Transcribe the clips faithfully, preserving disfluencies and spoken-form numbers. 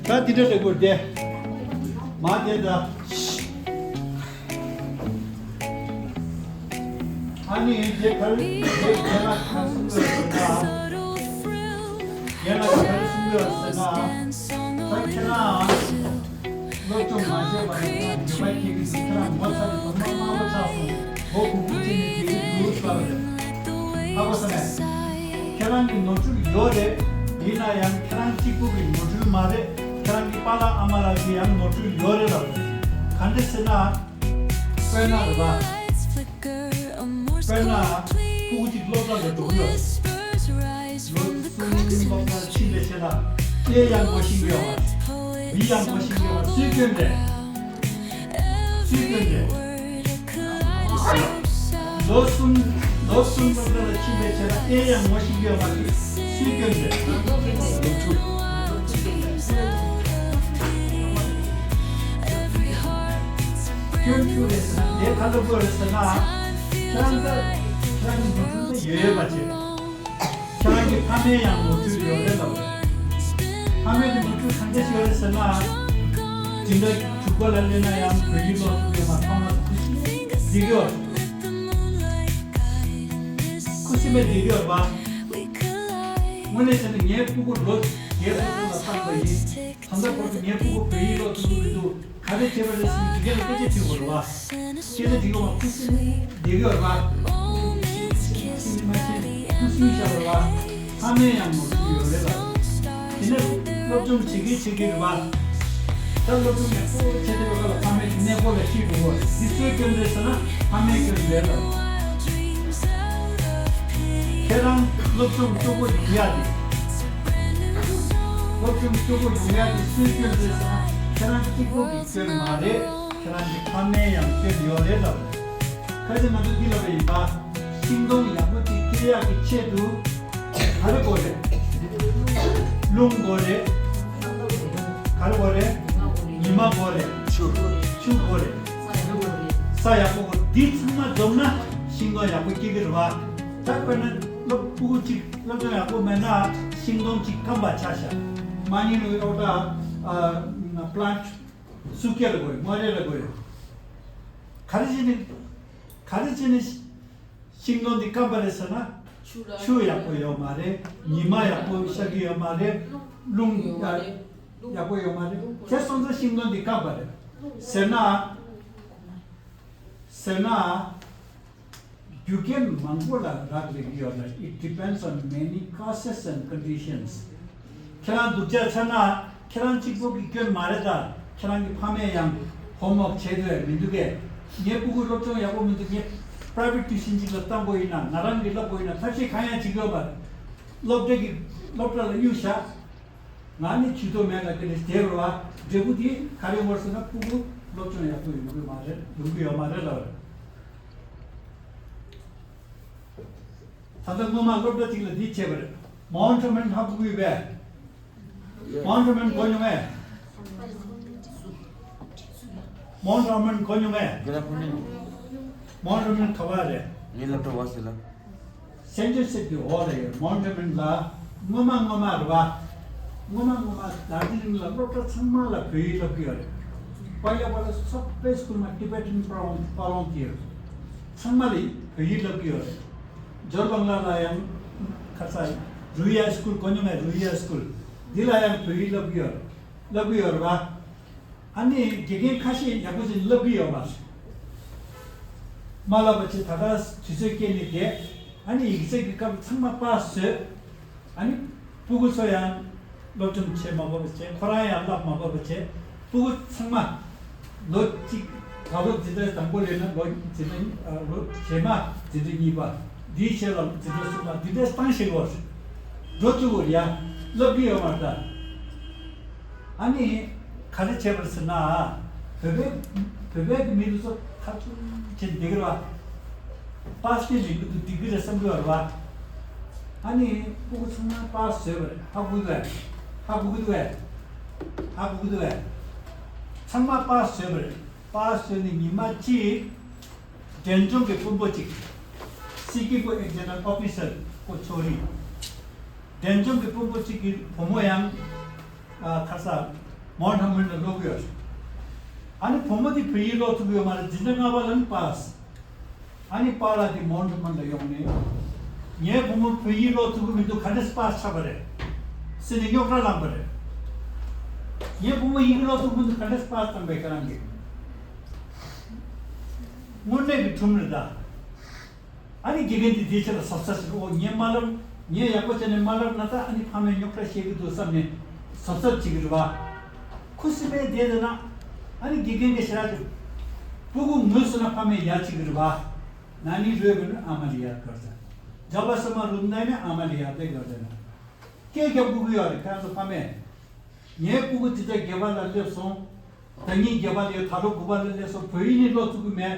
ད་དེ་འདྲ་རེད་དགོས་ཏེ། མ་དེ་ད། ཨ་ནི་དེ་གར་དེ་ཁྱེད་རང་ག་རེ་གསུང་གི་ཡོད་ཟེར་ན། རྒན་ལགས་ག་རེ་གསུང་གི་ཡོད་ཟེར་ན། ད་ཁྱེད་རང་སློབ་སྦྱོང་མ་བྱས་པ་ཡིན་ན་ཉེས་པ་སྐྱེ་གི་འདུག་ཁྱེད་རང་ངོ་ཚ་ནས་དུ་མ་དམར་པོ་ཆགས་སོང་། མགོ་སྒུར་སྒུར་བྱས་ནས་བསྡད་ཀྱི་འདུག་ཟེར་བ་རེད། ཧ་གོ་སོང་ངས། ཁྱེད་རང་གི་ནོར་འཁྲུལ་ཡོད་རེད། ཡིན་ན་ཡང་ཁྱེད་རང་གཅིག་པུ་གི་ནོར་འཁྲུལ་མ་རེད། ཁྱེད་རང་གི་པཱ་ལགས་ཨ་མ་ལགས་ཀྱི་ཡང་ནོར་འཁྲུལ་ཡོད་རེད་ལབ་རེད། ག་འདྲ་ཟེར་ན། དཔེར་ན་རེད་པ། དཔེར་ན། ཕྲུ་གུ་གཅིག་སློབ་གྲྭ་ལ་འགྲོ་གི་ཡོད། ལོ་གསུམ་སློབ་གྲྭར་ཕྱིན་པའི་རྗེས་ལ་ཨེ་ཡང་ངོ་ཤེས་ཀྱི་ཡོད་མ་རེད། བི་ཡང་ངོ་ཤེས་ཀྱི་ཡོད་མ་རེད། སུས་སྐྱོན་རེད། སུས་སྐྱོན་རེད། ལོ་གསུམ། ལོ་གསུམ་སློབ་གྲྭ་ལ་ཕྱིན་པའི་རྗེས་ལ་ཨེ་ཡང་ངོ་ཤེས་ཀྱི་ཡོད་མ་རེད། སུས་སྐྱོན་རེད། སྐྱོན་སུ་རེད་ཟེར་ན་དེ་ག་ལ་དགོས་རེད་ཟེར་ན། ཁྱེད་རང་ད་ཁྱེད་རང་གི་ནོར་འཁྲུལ་ད་ཡོད་ཡོད་པ་བྱེད། ཁྱེད་རང་གི་ཕ་མའི་ཡང་ནོར་འཁྲུལ་ཡོད་རེད་ལབ། ཕ་མའི་གི་ནོར་འཁྲུལ་གང་འདྲ་ཞིག་ཡོད་རེད་ཟེར་ན། དེ་འདྲ་གྲུབ་པ་ལ་སླེབས་ན་ཡང་བོད་ཡིག་ཀློག་ཐུབ་ཡོད་མ་ཐོག་མ་ཁུ་སིམ་མེར་བསྡད་ཀྱི་ཡོད་རེད་པ། ཁུ་སིམ་མེར་བསྡད་ཀྱི་ཡོད་རེད་པ། དངོས་གནས་བྱས་ན་ངའི་སྤུ་གུ་ལོ་བརྒྱད་དང་དྲུག་ལ་བཏང་པ་ཡིན། ད་ལྟ་བར་དུ་ངའི་སྤུ་གུ་བོད་ཡིག་ཀློག་ཐུབ་ཀྱི་མི་འདུག་ག་རེ་བྱས་པ་རེད་ཟེར་ནས་དེ་ག་ལ་སྐད་ཆ་དྲིས་དགོས་རེད་པ། སྐད་ཆ་དྲི་གི་མ་ཁུ་སིམ་མེར་བསྡད་ཀྱི་ཡོད་རེད་པ། ཤེས་མ་ཤེས་ཁུ་སིམ་བཞག་རེད་པ། ཕ་མའི་ཡང་ནོར་འཁྲུལ་ཡོད་རེད་ལབ། དེ་ནས་སློབ་སྦྱོང་བྱེད་ཀྱི་བྱེད་ཀྱི་རེད་པ། ད་སློབ་སྦྱོང་ཡག་པོ་བྱེད་བསྡད་པའི་སྐབས་ལ་ཕ་མས་དེ་གནས་སྐོར་ལ་ཤེས་དགོས་པ་འདི་སུའི་སྐྱོན་རེད་ཟེར་ན་ཕ་མའི་སྐྱོན་རེད་ལབ། ཁྱེད་རང་སློབ་སྦྱོང་སྐྱོ་པོ་ཡོང་ཡ་དེ། སློབ་སྦྱོང་སྐྱོ་པོ་ཡོང་ཡ་དེ་སུའི་སྐྱོན་རེད་ཟེར་ན་ཁྱེད་རང་གཅིག་པོ་གི་སྐྱོན་མ་རེད། ཁྱེད་རང་གི་ཕ་མའི་ཡང་སྐྱོན་ཡོད་རེད་ལབ། ཁ་ཅིག་ང་ཚོ་འདི་ལབ་པ་ཡིན་པ། ཤིང་སྡོང་ཡག་པོ་ཅིག་སྐྱེ་ཡག་གི་ཆེད་དུ་ག་རེ་དགོས་རེད། རླུང་དགོས་རེད། ག་རེ་དགོས་རེད། ཉི་མ་དགོས་རེད། ཆུ། ཆུ་དགོས་རེད། ས་ཡག་པོ་དགོས། འདི་ཚང་མ་འཛོམས་ན་ཤིང་སྡོང་ཡག་པོ་སྐྱེ་གི་རེད་པ། ད་དཔེར་ན་སློབ་ཕྲུག་གཅིག་སློབ་སྦྱོང་ཡག་པོ་མེད་ན་ཤིང་སྡོང་གཅིག་སྐམ་པ་ཆགས་ཤག་མ་ནིང་ལོའི་སློབ་གྲྭ་plant་སུ་སྐྱེ་ལ་དགོས། མོ་རེ་ལ་དགོས། ག་རེ་བྱས་ནས་ག་རེ་བྱས་ནས་ཤིང་སྡོང་འདི་སྐམ་པ་རེད་ཟེར་ན། ཆུ་ཡག་པོ་ཡོད་མ་རེད། ཉི་མ་ཡག་པོ་ཤར་གྱི་ཡོད་མ་རེད། རླུང་ཡག་པོ་ཡོད་མ་རེད། དེ་སོང་ཙང་ཤིང་སྡོང་འདི་སྐམ་པ་རེད་ཟེར་ན། ཟེར་ན། རྒྱུ་རྐྱེན་མང་པོ་ལ་རག་ལས་ཀྱི་ཡོད་རེད། It depends on many causes and conditions. ཁྱེད་རང་སྡུག་ཅག་ཆགས་ན་ཁྱེད་རང་གཅིག་པོ་གི་སྐྱོན་མ་རེད་ད། ཁྱེད་རང་གི་ཕ་མས་ཡང་homework་བྱས་འདུག་གས་མི་འདུག་གས། ངའི་སྤུ་གུ་སློབ་སྦྱོང་ཡག་པོ་མི་འདུག་ངས་private tuition་ཅིག་ལ་བཏང་དགོས་ཡིན་ན། ང་རང་གིས་བསླབ་དགོས་ཡིན་ན་ཐབས་ཤེས་གང་ཡང་བྱེད་ཀྱི་ཡོད་མ་རེད། སློབ་གྲྭ་གི་སློབ་གྲྭ་ལ་གཡུགས་བཞག་ང་ནི་ཇུས་གཏོགས་མེད་ལ་དེ་ནས་བསྡད་པ་རེད་པ། འབྲས་བུ་དེ་ག་རེ་ཡོང་བ་རེད་ཟེར་ན་སྤུ་གུ་སློབ་སྦྱོང་ཡག་པོ་ཡོང་གི་མ་རེད། ཡོང་གི་ཡོད་མ་རེད་ལབ་རེད། ད་ལྟ་སྔོན་མ་སློབ་གྲྭ་གཅིག་ལ་འདི་བྱས་པ་རེད། Mount Hermon་ཧ་གོ་གི་ཡོད་པས། Mount Hermon་གོ་མྱོང་ངས། Mount Hermon་གོ་མྱོང་ངས། Mount Hermon་ག་པར་རེད། ངའི་སློབ་གྲྭ་བ་ཟེར་ལ། སེན་ཇོ་སེབ་ཀྱི་འོག་ལ་ཡོད། Mount Hermon་ལ་སྔོན་མ་སྔོན་མ་རེད་པ། སྔོན་མ་སྔོན་མ་དར་ཇི་ལིང་ལ་སློབ་གྲྭ་ཚང་མ་ལ་བོད་ཡིག་སློབ་ཀྱི་ཡོད་རེད། པཱ་ལགས་པཱ་ལགས་ཚོགས་པའི་སྐུལ་མ་Tibetan་པཱ་ལོང་པཱ་ལོང་གི་ཡོད། ཚང་མ་ལ་བོད་ཡིག་སློབ་ཀྱི་ཡོད་རེད། ཇོར་བང་ལ་ལ་ཡང་ཁ་ས་རུ་ཡ་སྐུལ་གོ་མྱོང་མེད། རུ་ཡ་སྐུལ་འདི་ལ་ཡང་བོད་ཡིག་སློབ་ཀྱི་ཡོད་རེད། སློབ་ཀྱི་ཡོད་རེད་པ། ཨ་ནི་དགེ་རྒན་ཁ་ཤས་ཡག་པོ་ཞིག་བསླབ་ཀྱི་ཡོད་མ་རེད། མ་བསླབ་པ་བྱས་ད་ག་དུས་ཚོད་སྐྱེལ་ནས་བསྡད། ཨ་ནི་ཡིག་ཚད་ཀྱི་སྐབས་ཚང་མ་པཱས་བཟོས། ཨ་ནི་སྤུ་གུ་ཚོ་ཡང་སློབ་སྦྱོང་བྱེད་མ་དགོས་པ་བྱས། ཁོ་རང་ཡང་བསླབ་མ་དགོས་པ་བྱས། སྤུ་གུ་ཚང་མ་ལོ་གཅིག་ད་ལོ་འཛིན་གྲྭ་དང་པོ་ལས་ན་ལོ་འཛིན་གྲྭ་གཉིས། ཨ། ལོ་རྗེས་མ་འཛིན་གྲྭ་གཉིས་པ། འདིའི་རྗེས་ལ་འཛིན་གྲྭ་གསུམ་པ། འདི་འདྲ་བཏང་ཤེས་དགོས། འགྲོ་བཅུག་དགོས་ཡ། བསླབ་ཀྱི་ཡོད་མ་རེད་ད། ཨ་ནི་ག་རེ་བྱས་པ་རེད་ཟེར་ན། བོད་པའི་བོད་པའི་གི་མི་རིགས་ཚོ་ཐག་ཆོད་བྱས་བསྡད་ཀྱི་རེད་པ། པཱས་ནི་རིང་པོ་འདུག་བསྡད་ཀྱི་རེད་བསམ་གྱི་ཡོད་རེད་པ། ཨ་ནི་སྤུ་གུ་ཚང་མ་པཱས་བཟོས་པ་རེད། ཧ་གོ་གི་འདུག་གས། ཧ་གོ་གི་འདུག་གས། ཧ་གོ་གི་འདུག་གས། ཚང་མ་པཱས་བཟོས་པ་རེད། པཱས་བཟོས་ནས་ཉི་མ་གཅིག་འབྲས་ལྗོངས་ཀྱི་དཔོན་པོ་གཅིག་སྲིད་སྐྱོང་པུའུ་ཨེག་ཇེ་ནལ་ཨོ་ཕི་སར་ཁོ་ཚོགས་རིང་། འབྲས་ལྗོངས་ཀྱི་དཔོན་པོ་གཅིག་གི་བུ་མོ་ཡང་། ཨ། ཁ་ས་ མོན་ཧ་མོན་ལ་སློབ་ཡོད། ཨ་ནི་བུ་མོ་དེ་བོད་ཡིག་ཀློག་ཐུབ་ཡོད་མ་རེད། འཛིན་གྲྭ་ལྔ་པ་ལ་ནི་པཱས། ཨ་ནི་པཱ་ལགས་དེ་མོན་ཧ་མོན་ལ་ཡོང་ནས། ངའི་བུ་མོ་བོད་ཡིག་ཀློག་ཐུབ་ཀྱི་མི་འདུག་ག་འདྲས་པཱས་ཆགས་པ་རེད། ཟེར་ནས་རྙོག་དྲ་ལངས་པ་རེད། ངའི་བུ་མོ་ཡིག་ཀློག་ཐུབ་ཀྱི་མི་འདུག་ག་འདྲས་པཱས་བཏང་པས་ཁྱེད་རང་གིས། དངོས་གནས་ཀྱི་ཁྲོམ་རེད་ད། ཨ་ནི་དགེ་རྒན་དེ་དེའི་ཆེད་ལ་གཟབ་གཟབ་བྱེད། ཨོ་ངས་མ་ལབ། ངས་ཡག་པོ་བྱས་ནས་མ་ལབ་ན་ད་ཨ་ནི་ཕ་མས་རྙོག་དྲ་བཤད་ཀྱི་འདུག་བསམ་ནས་གཟབ་གཟབ་བྱེད་ཀྱི་རེད་བ། ཁུ་སིམ་མེར་བསྡད་ན་ཨ་ནི་དགེ་རྒན་གྱིས་ཞེ་དྲག་ཅིག་སྤུ་གུ་ངུས་སོང་ན་ཕ་མས་ཡར་བྱེད་ཀྱི་རེད་བ། ན་ནིང་རོས་པ་ནི་ཨ་མ་ལ་ཡར་གར་ས། ཇ་བ་ས་མ་རུ་ན་ནི་ཨ་མ་ལ་ཡར་བསྡད་གར་ས་ན། སྐད་རྒྱག་དགོས་ཀྱི་ཡོད་རེད། ཁྱེད་རང་ཚོ་ཕ་མས། ངའི་སྤུ་གུ་ཇི་ལྟར་བརྒྱད་པ་ལ་སླེབས་སོང་། ད་ཉིན་བརྒྱད་པ་ལ་ཡོད། ད་ལོ་དགུ་པ་ལ་སླེབས་སོང་། བོད་ཡིག་ནི་ཀློག་ཐུབ་ཀྱི་མེད།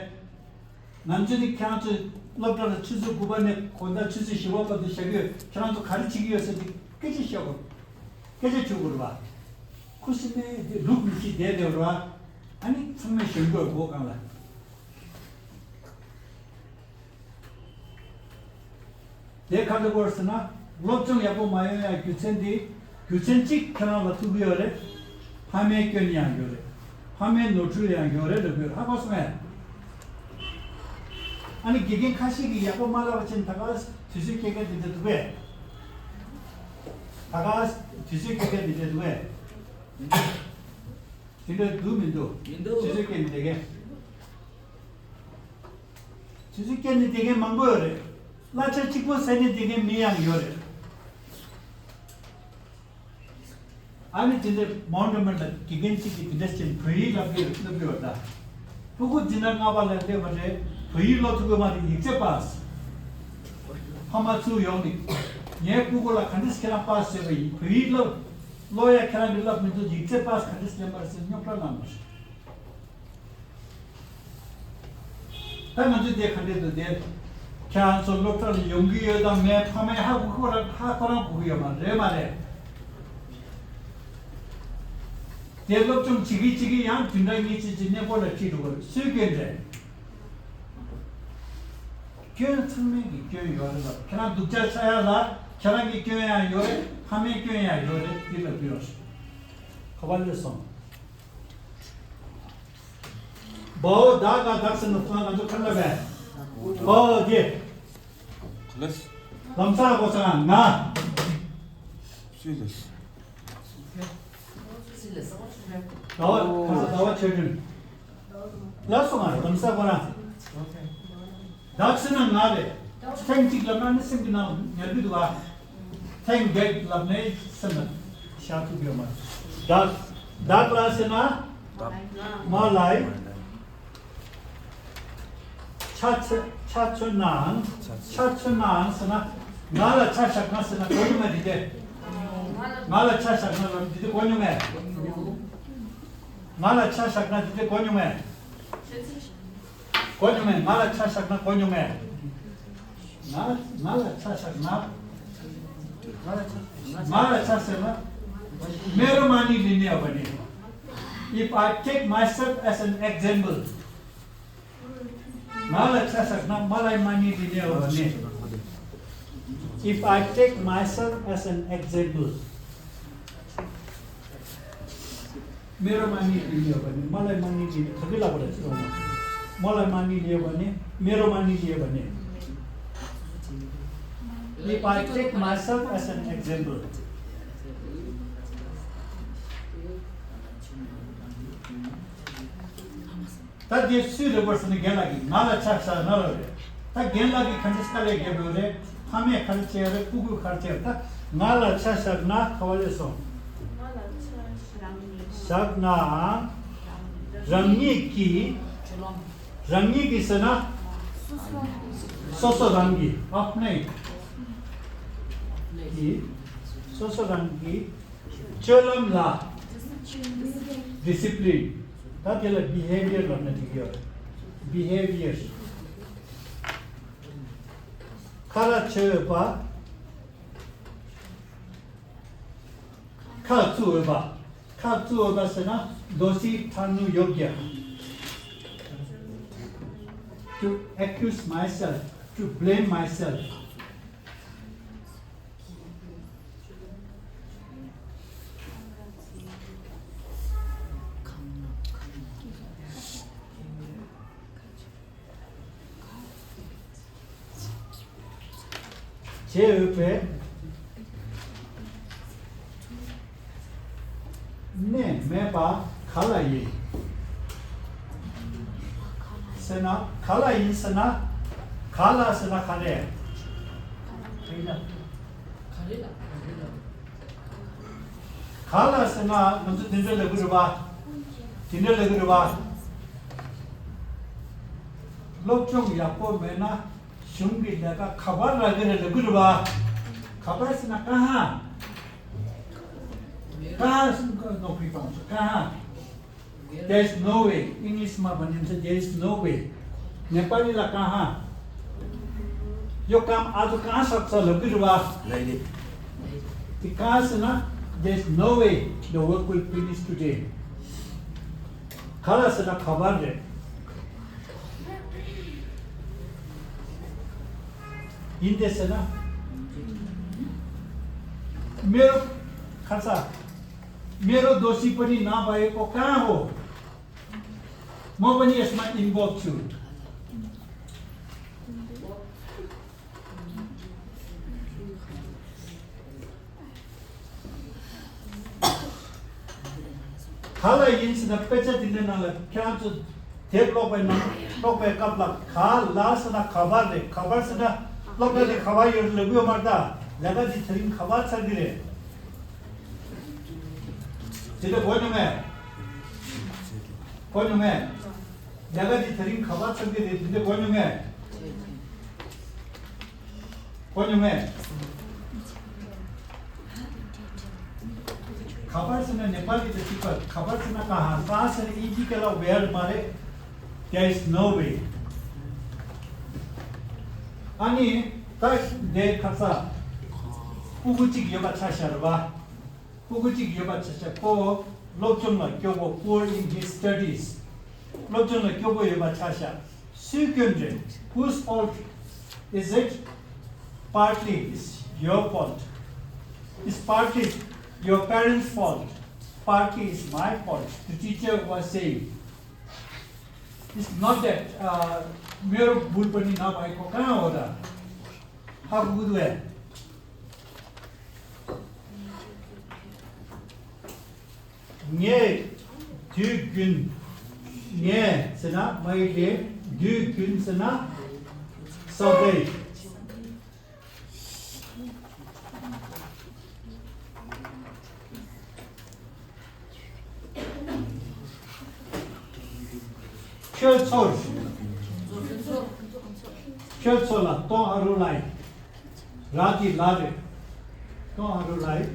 ང་ཚོ་ནི་ཁྱེད་རང་ཚོའི་སློབ་གྲྭ་ལ་ཆུ་ཚོད་དགུ་པ་ནས་དགོང་དག་ཆུ་ཚོད་བཞི་པ་བར་དུ་བཞག་གི་ཡོད། ཁྱེད་རང་ཚོ་ག་རེ་བྱེད་ཀྱི་ཡོད་ཟེར་ཏེ་སྐད་ཆ་བཤད་དགོས། སྐད་ཆ་བྱེད་དགོས་རེད་བ། ཁུ་སིམ་མེར་དེ་ལུག་མི་ཤེས་བསྡད་བསྡད་རེད་བ། ཨ་ནི་ཚང་མས་ཞོན་དགོས་སྒོ་གང་ལ། དེ་ག་འདྲ་དགོས་ཟེར་ན། སློབ་སྦྱོང་ཡག་པོ་མ་ཡོང་ཡ་རྒྱུ་མཚན་དེ། རྒྱུ་མཚན་གཅིག་ཁྱེད་རང་ལ་ཐུག་གི་ཡོད་རེད། ཕ་མའི་སྐྱོན་ཡང་ཡོད་རེད། ཕ་མའི་ནོར་འཁྲུལ་ཡང་ཡོད་རེད་ལབ་ཡོད། ཧ་གོ་སོང་ངས། ཨ་ནི་དགེ་རྒན་ཁ་ཤས་ཀྱིས་ཡག་པོ་མ་ལབ་པ་བྱས་ནས་ད་ག་དུས་ཚོད་སྐྱེལ་མཁན་དེ་འདྲ་འདུག་གས། ད་ག་དུས་ཚོད་སྐྱེལ་མཁན་དེ་འདྲ་འདུག་གས། དེ་འདྲ་འདུག་མི་འདུག་མི་འདུག་དུས་ཚོད་སྐྱེལ་ནས་བསྡད་མཁན། དུས་ཚོད་སྐྱེལ་ནས་བསྡད་མཁན་མང་པོ་ཡོད་རེད། གླ་ཆ་གཅིག་པོ་ཟ་ནས་བསྡད་མཁན་མི་ཡང་ཡོད་རེད། ཨ་ནི་དེ་འདྲ་མོན་ཧ་མོན་ལ་དགེ་རྒན་གཅིག་གིས་དེ་འདྲ་བྱས་ནས་བོད་ཡིག་བསླབ་ཀྱི་ཡོད། བསླབ་ཀྱི་ཡོད་ད། སྤུ་གུ་འཛིན་གྲྭ་ལྔ་པ་ལ་སླེབས་པ་རེད། བོད་ཡིག་ཀློག་ཐུབ་ཀྱི་མ་རེད། ཡིག་ཚད་པཱས། ཕ་མ་ཚུར་ཡོང་ནས། ངའི་སྤུ་གུ་ལ་ག་འདྲས་ཁྱེད་རང་པཱས་བྱས་པ་ཡིན། བོད་ཡིག་བསླབ། ཀློག་ཡ་ཁྱེད་རང་གིས་བསླབ་མི་འདུག་ཡིག་ཚད་པཱས་ག་འདྲས་ལེན་པ་རེད་ཟེར་རྙོག་དྲ་ལངས་པ་རེད། ད་ང་ཚོས་དེ་ག་འདྲས་འདུག་དེ། ཁྱེད་རང་ཚོ་སློབ་གྲྭ་ལ་ཡོང་གི་ཡོད་དམ་མེད། ཕ་མས་ཧ་གོ་ཁོ་རང་ཧ་ཁོ་རང་གོ་གི་ཡོད་མ་རེད། མ་རེད། དེ་སློབ་སྦྱོང་བྱེད་ཀྱི་བྱེད་ཀྱི་ཡང་བདུན་ཕྲག་གཉིས་ཅིག་ཅིག་གནས་སྐོར་ལ་ཁྲིད་འགྲོ་དགོས། སུས་སྐྱོན་རེད། སྐྱོན་ཚང་མས་ཀྱི་སྐྱོན་ཡོད་རེད་ལ། ཁྱེད་རང་སྡུག་ཅག་ཆགས་ཡ་ལ་ཁྱེད་རང་གི་སྐྱོན་ཡང་ཡོད་རེད། ཕ་མའི་སྐྱོན་ཡང་ཡོད་རེད། འདི་ལ་འདི་ཡོད་རེད། ག་པར་སླེབས་སོང་། བའོ་ད་ག་དག་ཟེར་ན་ང་ཚོ་ཁ་ལ་བས། བའོ་དེ། ལམ་སང་གོ་ས་ང་། སུས་ལས། ཟླ་བ་ག་ས་ཟླ་བ་ཆོས་སྒྲོན། ལགས་སོ། ང་ལམ་སང་གོ་ར། བདག་ཟེར་ན་ང་རེད། ཐེངས་གཅིག་ལབ་ན་ནི་སེམས་ཀྱི་ནང་ཉར་གི་འདུག་ག་ཐེངས་བརྒྱད་ལབ་ནས་སེམས་ལ་ཤར་ཐུབ་ཡོད་མ་རེད། བདག་བདག་ལ་ཟེར་ན། མ་ལ་ཡི། ཆ་ཚ་ཆ་ཚོད་ནའང་། ཆ་ཚོད་ནའང་ཟེར་ན། ང་ལ་ཆ་བཞག་ན་ཟེར་ན་གོ་མྱོང་ངས་འདི་དེ། ང་ལ་ཆ་བཞག་ན་ལབ་འདི་དེ་གོ་མྱོང་ངས། ང་ལ་ཆ་བཞག་ན་འདི་དེ་གོ་མྱོང་ངས། གོ་མྱོང་ངས། ང་ལ་ཆ་བཞག་ན་གོ་མྱོང་ངས། ང་ང་ལ་ཆ་བཞག་ན། ང་ལ་ཆ་ང་ལ་ཆ་ཟེར་ན། མེ་རོ་མ་ནི་ལི་ནེ་བ་ནི། If I take myself as an example. ང་ལ་ཆ་བཞག་ན་མ་ལ་ཡི་མ་ནི་ལི་ནེ་བ་ནི། If I take myself as an example. མེ་རོ་མ་ནི་ལི་ཡོད་པ་ནི་མ་ལ་མ་ནི་ལི་ཐ་གི་ལ་བ་ར་ཅི་རོ་མ། མ་ལ་མ་ནི་ལི་ཡོད་པ་ནི་མེ་རོ་མ་ནི་ལི་ཡོད་པ་ནི། If I take myself as an example. ད་དེ་སུས་རེད་པར་ཟེར་ན་རྒན་ལགས་ཀྱིས་ང་ལ་ཆ་བཞག་ན་ལ་རེད། ད་རྒན་ལགས་ཀྱིས་ག་འདྲ་དཀའ་ལས་བརྒྱབ་ཡོད་རེད། ཕ་མས་ག་རེ་བྱས་ཡོད་རེད། སྤུ་གུས་ག་རེ་བྱས་ཡོད་རེད། ད་ང་ལ་ཆ་བཞག་ན་ག་བ་ལས་སོང་། བཞག་ན། རང་ཉིད་ཀྱིས། རང་ཉིད་ཀྱིས་ཟེར་ན། སོ་སོ་རང་གིས། ཨ་ནི། ཀྱིས། སོ་སོ་རང་གིས། སྤྱོད་ལམ་ལ། discipline. ད་དེ་ལ་behavior ལབ་ན་འགྲིག་གི་ཡོད་རེད། behavior. ཁ་ར་ཆོས་པ། ཁ་བཙུགས་འོས་པ། ཁ་བཙུགས་འོས་པ་ཟེར་ན་དོ་ཤི་ཐ་ནུ་ཡོ་ག to accuse myself, to blame myself. བྱེད་འོས་པའི་གནས་མེད་པ་ག་ལ་ཡིན། ཟེར་ན་ག་ལ་ཡིན་ཟེར་ན། ག་ལ་ཟེར་ན་ག་རེ། ག་ལ་ཟེར་ན་ང་ཚོ་དེ་འདྲ་ལབ་ཀྱི་རེད་པ། དེ་འདྲ་ལབ་ཀྱི་རེད་པ། སློབ་སྦྱོང་ཡག་པོ་མེད་ན་གཞུང་གི་ལས་ཀ་ག་པར་རག་གི་རེད་ལབ་ཀྱི་རེད་པ། ག་པར་ཟེར་ན་ཀ་ཧ། ཀ་ཧ་ཟེར་ན་ནོ་གི་པང་སོ་ཀ་ཧ། There is no way. English མ་པ་ནིམ་སེ། There is no way. ནེ་པ་ལི་ལ་ཀ་ཧ། ཡོ་ཀམ་ཨ་ཏུ་ཀ་ཧ་སབ་ས་ལབ་ཀྱི་རེད་པ། ལེ་ལེ། དེ་ཀ་ཧ་ཟེར་ན། There is no way the work will finish today. ག་ལ་ཟེར་ན་ག་པར་རེད། ཡིན་ཏེ་ཟེར་ན། मेरो खर्च। मेरो दोषी पनि नभएको कहाँ हो? म पनि यसमा इन्भल्भ छु। ག་ལ་ཡིན་ཟེར་ན། དཔེ་ཆ་འདི་འདྲའི་ནང་ལ་ཁྱེད་རང་ཚོ་དེབ་ཀློག་པའི་ནང་། ཀློག་པའི་སྐབས་ལ་ག་ལ་ཟེར་ན་ག་པར་རེད། ག་པར་ཟེར་ན་སློབ་གྲྭ་དེ་ག་པར་ཡོད་རེད་ལབ་ཀྱི་ཡོད་མ་རེད་ད། ལས་ཀ་འདི་དེ་རིང་ག་པར་ཚར་གྱི་རེད། དེ་འདྲ་གོ་མྱོང་ངས། གོ་མྱོང་ངས། ལས་ཀ་འདི་དེ་རིང་ག་པར་ཚར་གྱི་རེད། དེ་འདྲ་གོ་མྱོང་ངས། གོ་མྱོང་ངས། ག་པར་ཟེར་ན་ནེ་པ་ལི་དང་གཅིག་པ། ག་པར་ཟེར་ན་ཀ་ཧ། ཀ་ཧ་ཟེར་ན་ཨིན་ཇི་སྐད་ལ་ཝེར་མ་རེད། There is no way. ཨ་ནི་ད་འདི་ཁ་ས་སྤུ་གུ་གཅིག་ཡོད་པ་ཆ་བཞག་རེད་པ། སྤུ་གུ་གཅིག་ཡོད་པ་ཆ་བཞག་ཁོ་སློབ་སྦྱོང་ལ་སྐྱོ་པོ། Poor in his studies. སློབ་སྦྱོང་ལ་སྐྱོ་པོ་ཡོད་པ་ཆ་བཞག་སུའི་སྐྱོན་རེད། Whose fault is it? Partly it's your fault. It's partly your parents' fault. Partly it's my fault, the teacher was saying. It's not that, uh, मेरो भूल पनि नभएको कहाँ हो र? ཧ་གོ་གི་འདུག་གས། ངས་དུས་རྒྱུན། ངས་ཟེར་ན་མའི་ཌེ། དུས་རྒྱུན་ཟེར་ན་སའོ་ཌེ། ཁྱོད་ཚོར། ཁྱོད་ཚོ་ལ་ཏོང་ཧ་རུ་ལའི། ར་དེ་ལ་རེད། ཏོང་ཧ་རུ་ལའི།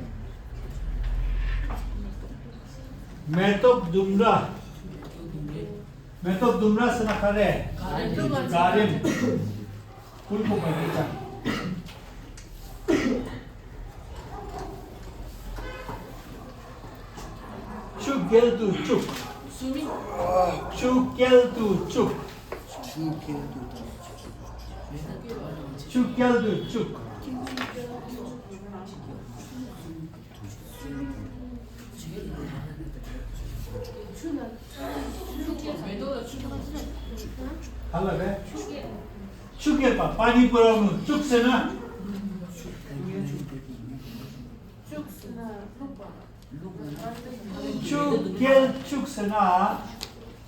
མེ་ཏོག་ལྡུམ་ར། མེ་ཏོག་ལྡུམ་ར་ཟེར་ན་ག་རེ། ག་རེམ། ཕུལ་གོ་བ་གི་ཅང་། ཆུ་རྐྱལ་དུ་བཅུག་ཆུ་རྐྱལ་དུ་བཅུག་ཆུ་རྐྱལ་དུ་བཅུག་ག་ལ་རེད། ཆུ་རྐྱལ་པ། པ་ནི་པུ་ར་ནུ་བཅུག་ཟེར་ན། ཆུ་རྐྱལ་བཅུག་ཟེར་ན།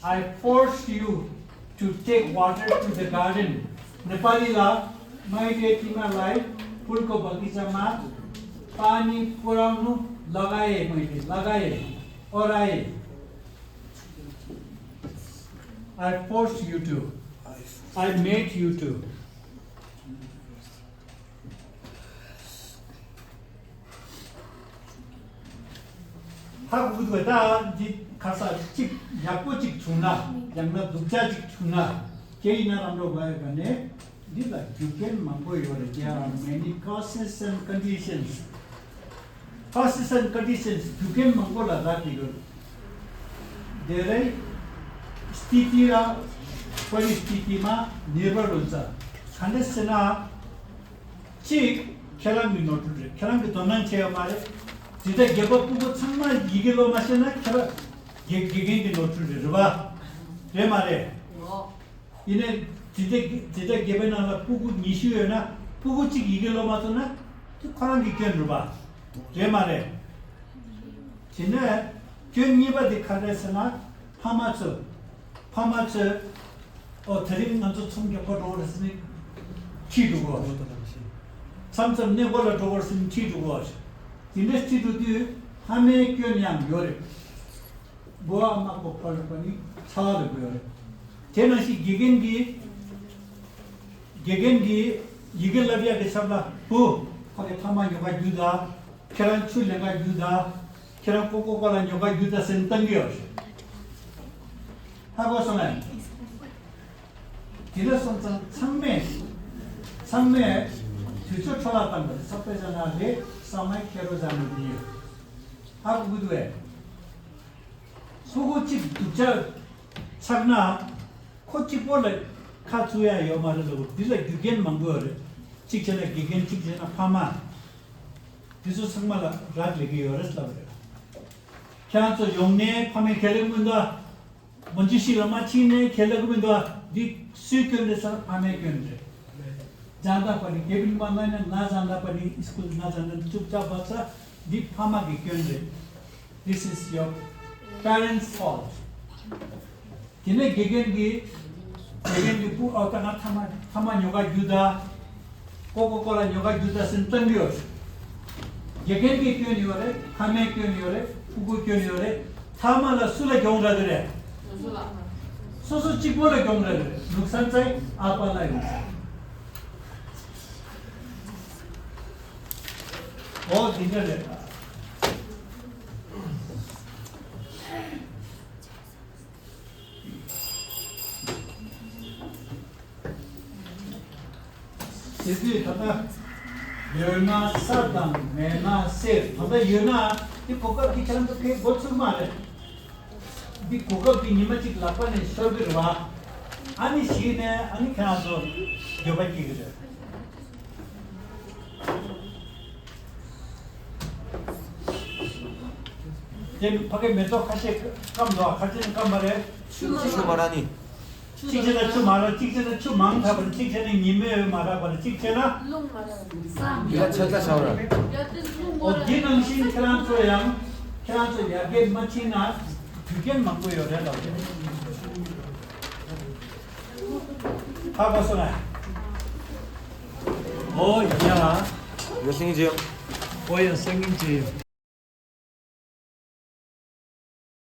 I forced you to take water to the garden. ནེ་པ་ལི་ལ། मैले तिमीलाई फुलको बगैँचामा पानी पुर्‍याउनु लगाएँ। मैले लगाएँ, ओराएँ। I forced you to. I made you to. ཧ་གོ་གི་འདུག་གས། ད་འདི་ཁ་ས་གཅིག་ཡག་པོ་གཅིག་བྱུང་ན། ཡང་ན་སྡུག་ཅག་གཅིག་བྱུང་ན། དེ་ཡིན་ན་རང་འགྲོ་བ་ཡོད་པ་ནས། འདི་ལ་རྒྱུ་རྐྱེན་མང་པོ་ཡོད་རེད། There are many causes and conditions. Causes and conditions. རྒྱུ་རྐྱེན་མང་པོ་ལ་རག་གི་ཡོད། धेरै स्थिति र परिस्थितिमा निर्भर हुन्छ। ག་འདྲ་ཟེར་ན། གཅིག་ཁྱེད་རང་གི་ནོར་འཁྲུལ་རེད། ཁྱེད་རང་གི་དོ་སྣང་བྱས་ཡོད་མ་རེད། དེ་འདྲ་རྒད་པོ་སྤུ་གུ་ཚང་མ་ཡི་གེ་ཀློག་མ་ཤེས་ན་ཁྱེད་རང་དགེ་དགེ་རྒན་གྱི་ནོར་འཁྲུལ་རེད། རེད་པ། རེད་མ་རེད། ཡིན་ནའི་དེ་འདྲ་དེ་འདྲ་རྒད་པོའི་ནང་ལ་སྤུ་གུ་ཉི་ཤུ་ཡོད་ན། སྤུ་གུ་གཅིག་ཡི་གེ་ཀློག་མ་ཐུབ་ན་དེ་ཁོ་རང་གི་སྐྱོན་རེད་པ། རེད་མ་རེད། དེ་ནས་སྐྱོན་གཉིས་པ་དེ་ག་རེ་རེད་ཟེར་ན། ཕ་མ་ཚོ། ཕ་མ་ཚོས། ཨོ་དེ་རིང་ང་ཚོ་ཚོང་རྒྱག་པར་འགྲོ་དགོས་རེད་ཟེར་ནས་ཁྲིད་འགྲོ་དགོས། མཚམས་མཚམས་གནས་སྐོར་ལ་འགྲོ་དགོས་རེད་ཟེར་ནས་ཁྲིད་འགྲོ་དགོས། དེ་འདྲ་ཁྲིད་འགྲོ་དུས་ཕ་མའི་སྐྱོན་ཡང་ཡོད་རེད། མགོ་བ་མ་གོ་ཕར་ལ་པ་ནི་ཚ་བ་ལ་དགོས་རེད། དེ་ནང་བཞིན་དགེ་རྒན་གྱིས། དགེ་རྒན་གྱིས་ཡི་གེ་བསླབ་ཡག་གི་ཆབ་ལ་བུ། ཁོ་གི་ཐ་མག་ཉོ་ག་རྒྱུགས་དང་། ཁྱེད་རང་ཆུ་ལེན་ག་རྒྱུགས་དང་། ཁྱེད་རང་ཀོ་ཀོ་ཀོ་ལ་ཉོ་ག་རྒྱུགས་དང་ཟེར་ནས་བཏང་གི་ཡོད་རེད། ཧ་གོ་སོང་ངས། དེ་འདྲ་སོང་ཙང་ཚང་མས། ཚང་མས་དུས་ཚོད་འཕྲོ་བརླག་བཏང་པ་རེད། ས་པེ་ཟ་ན་རེད། ས་མའི་ཁེ་རོ་ཟ་ན་རེད། ཧ་གོ་གི་འདུག་གས། སྤུ་གུ་གཅིག་སྡུག་ཅག་ཆགས་ན། ཁོ་གཅིག་པོ་ལ་ཁ་ཚུགས་ཡ་ཡོད་མ་རེད་ལབ། འདི་ལ་རྒྱུ་རྐྱེན་མང་པོ་ཡོད་རེད། གཅིག་བྱས་ན་དགེ་རྒན། གཅིག་བྱས་ན་ཕ་མ། འདི་ཚོ་ཚང་མ་ལ་རག་ལས་ཀྱི་ཡོད་རེད་ལབ་རེད། ཁྱེད་རང་ཚོ་ཡོང་ནས་ཕ་མའི་ཁེ་ལས་མི་འདུག་མ་འཇུ་ཤི་ལ་མ་ཕྱིན་ནས་ཁེ་ལས་མི་འདུག་འདི་སུའི་སྐྱོན་རེད་ཟེར་ན་ཕ་མའི་སྐྱོན་རེད། ཇཱན་ད་པ་ནི་དགེ་འདུན་པ་ན་ན་ཇཱན་ད་པ་ནི་སྐུལ་ན་ཇཱན་ད་ཅུབ་ཅབ་བ་ས་འདི་ཕ་མ་གི་སྐྱོན་རེད། This is your parents' fault. དེ་ནས་དགེ་རྒན་གྱིས། དགེ་རྒན་གྱིས་སྤུ། ཨོ་ད་ང་ཐ་མག་ཐ་མག་ཉོ་ག་རྒྱུགས་དང་། ཀོ་ཀོ་ཀོ་ལ་ཉོ་ག་རྒྱུགས་དང་ཟེར་ནས་བཏང་གི་ཡོད་རེད། དགེ་རྒན་གྱི་སྐྱོན་ཡོད་རེད། ཕ་མའི་སྐྱོན་ཡོད་རེད། སྤུ་གུའི་སྐྱོན་ཡོད་རེད། ཐ་མག་ལ་སུ་ལ་གྱོང་རག་གི་རེད། སོ་སོ་གཅིག་པོ་ལ་གྱོང་རག་གི་རེད། ནུག་སཱན་ཚའི་ཨ་པ་ལ་ཡོད་རེད། ཨོ་དེ་འདྲ་རེད། དེ་དུས་ད་ལྟ་ཡོད་ན་ས་དང་མེད་ན་གསེར། ད་ལྟ་ཡོད་ན་དེ་གོ་སྐབས་དེ་ཁྱེད་རང་ཚོ་ཕན་གོ་ཚུལ་མ་རེད། འདི་གོ་སྐབས་དེ་ཉི་མ་གཅིག་ལག་པ་ནས་ཤོར་གི་རེད་བ། ཨ་ནི་གཞི་ནས་ཨ་ནི་ཁྱེད་རང་ཚོ་འགྱོད་པ་སྐྱེ་གི་རེད། དེ་ཕ་གི་མེ་ཏོག་ཁ་ཤས་སྐམ་འདུག་ཁ་ཤས་སྐམ་པ་རེད། ཆུ་མ་རག་ནི། གཅིག་བྱས་ན་ཆུ་མ་རག་གཅིག་བྱས་ན་ཆུ་མང་དྲགས་པ་རེད། གཅིག་བྱས་ན་ཉི་མའི་འོད་མ་རག་པ་རེད། གཅིག་བྱས་ན། རླུང་མ་རག་ས་མི་ཡ་ཆ་ཚ་ཤ་བ་ར། ཡ་དེ་རླུང་མ་འོ་རག་འདི་ནང་བཞིན་ཁྱེད་རང་ཚོ་ཡང་། ཁྱེད་རང་ཚོ་ཡར་རྒྱས་མ་ཕྱིན་ན་རྒྱུ་རྐྱེན་མང་པོ་ཡོད་རེད་ལབ། ཧ་གོ་སོང་ངས། ཨོ་ཡ། ཡ་སེང་གེ། ཨོ་ཡ་སེང་གེ།